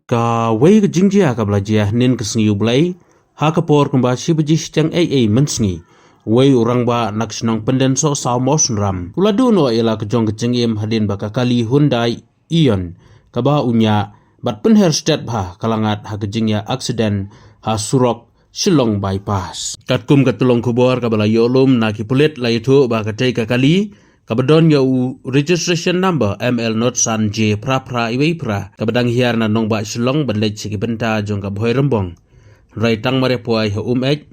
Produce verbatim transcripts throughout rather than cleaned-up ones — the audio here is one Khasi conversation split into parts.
Kawei ka jingjia kaba la jia hynnin ka sngi U Blei, ha ka por kumba shi baje shiteng eiei mynsngi, uwei u rangbah na ka shnong Pyndensohsaw Mawsynram u la duh noh ïa la ka jong ka jingim hadien ba ka kali Hyundai Eon kaba u ñiah bad pynher stet bha ka la ngat ha ka jingïa aksiden ha surok Shillong Bypass. Katkum ka tyllong khubor kaba la ïoh lum na ki pulit, la ïathuh ba katei ka kali kaba don ïa u registration number M L not san J phra phra iwei phra, kaba dang hiar na nongbah Shillong ban leit sha ki bynta jong ka Bhoirymbong, hynrei tang mar ïa poi ha Umeit,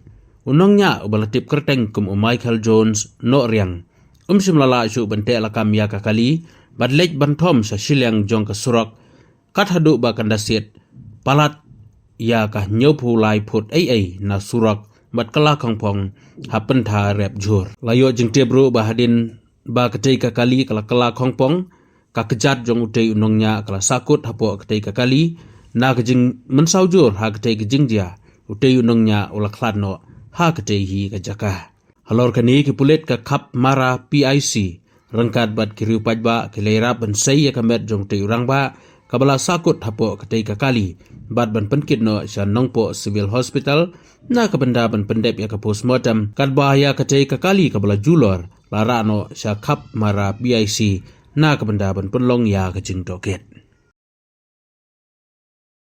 u nongñiah uba la tip kyrteng kum u Michael Jones Nohriang um shym la lah shuh ban teh lakam ïa ka kali bad leit ban thom sha shiliang jong ka surok, kat haduh ba kan da siat palat ïa ka hynñiewphew lai phut eiei na surok bad kylla khongpong ha pynthar rep jhur. La ïoh jingtip ruh ba hadien ba katei ka kali ka la kylla khongpong, ka kjat jong utei u nongñiah ka la sahkut hapoh katei ka kali. Na ka jingmynsaw jur ha katei ka jingjia, utei u nongñiah u la khlad noh ha katei hi ka jaka. Halor kane, ki pulit ka Khapmara P I C ryngkat bad ki riew paidbah ki la ïarap ban sei ïa ka met jong utei u rangbah kaba la sahkut hapoh katei ka kali bad ban pynkit noh sha Nongpoh Civil Hospital na ka bynta ban pyndep ïa ka postmortem, katba ïa katei ka kali kaba la julor la rah noh sha Khapmara P I C na ka bynta ban pynlong ïa ka jingtohkit.